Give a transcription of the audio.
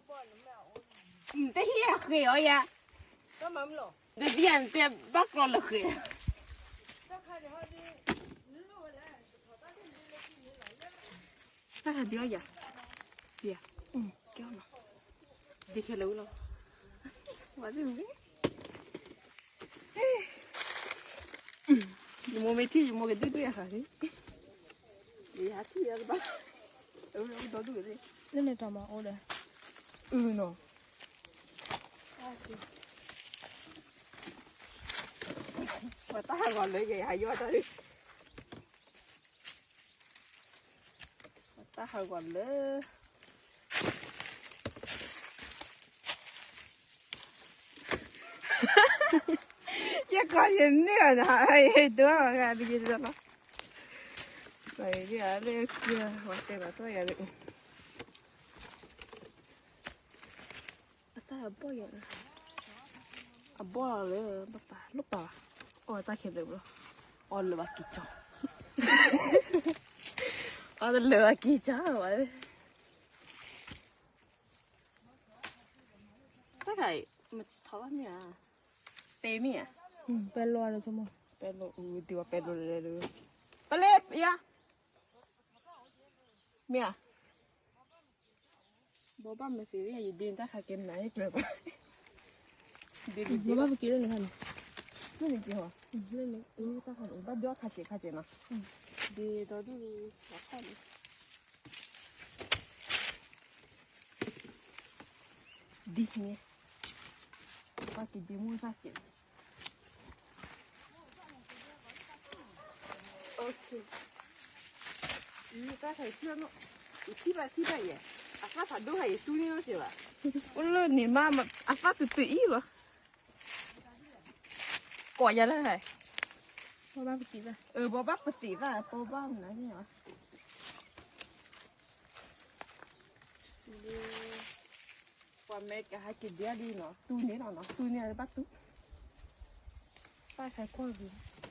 တဟံၣ်အဃ့အီၤယၤ, တသံယၤတဲဘၣ်ကျီလၢဃ့, တၢ်ဒ်အီၤယၤ, ဒ်အီၤ, ကဲအီၤလီၤ, ဒ်ခဲလၢာ်ဝဲလီၤ, ဝဲသ့ၣ်မ့ၢ် ယမိၢ်မ့ၢ်ထံၣ် ယမိၢ်ကဒုၣ်ဒွဲၣ်ယၤဃာ်လံ, ယထံၣ်ယၤတဘၣ်, အဝဲဒီဒူၣ်ကသ့ၣ်, လၢန့ၣ်တၢ်မၤအိၣ်ဒီး, အုနီၤ, ပှၤတၢ်ဟးဂီၤလၢယဟးယီၢ်တၢ်လံ တၢ်ဟးဂီၤလၢ, ယကီၢ်ယန့ၢ်အီၤနၤ, ဒိၣ်ဂၤတယံၤလီၤ, ပှၤလၢကဝၤတဲဘၣ်ထီၣ်ယၤလၢ, အတၢ်အဘီၣ်ယၤ, အဘီၣ်လီၤလၢ, ဘၣ်ပာ်လိၣ်ပာ်ဘၣ်, အီၣ်တၢ်ခဲလၢာ်ဘျီ, အီၣ်လၢာ်ဘၣ်က့ၤကၠီ, အီၣ်တလၢာ်ဘၣ်က့ၤကၠီဝဲ, တၢ်ခါအံၤ, မထီၣ်ဘၣ်မ့ၢ်ဧါ, ပဲမ့ၢ်ဧါ, ပဲလိၤလီၤဆိကမိၣ်, ပဲလိၤအူဒံးဝဲပဲလိၤလဲၤလဲၤ, ပလဲၤယၤ, မ့ၢ်ဧါ ဘိးဘၣ်မ့ၢ်သ့ၣ် ယဒ့တၢ်ခါကဲမနုၤ ယကြၢးဘၣ်, ဒ့ဘၣ်က့ၤလၢန့ၣ်ခါန့ၣ်, လၢန့ၣ်က့ၤဟီ, လၢန့ၣ်, တၢ်ခါန့ၣ် ဘၣ်ဒိခါစဲးခါစဲးနီၤ, ဒ့ဒီဒူၣ်လီၤခီၣ်န့ၣ်, ဒ်န့ၣ်, ဘၣ်က့ၤဒ့မုၢ်သၣ်စဲး ယတၢ်ခါအံၤထံၣ်ဘၣ်နီၤ, ယထံၣ်ဘၣ်ထံၣ်ဘၣ်ယဲ, အသၣ်ဖးဒိၣ်ခါအံၤတူၢ်န့ၢ်လီၤစဲးဘၣ်, အိၣ်လၢန့ၣ်မး အသၣ်တုၤတုၤအံၤလီၤ, ကိးယၤလၢ, ဘိးဘၣ်ပသံးဘၣ်, ဘိးဘၣ်ပသံးဘၣ် ဘိးဘၣ်မနုၤန့ၣ်လီၤ ပှၤမဲကဟဲက့ၤဒဲးလံနီၤ, တူၢ်န့ၣ်လီၤနီၤ, တူၢ်န့ၣ်လၢဘၣ်တူၢ်, ဘၣ်ခဲခိၣ်ဂ့ၤ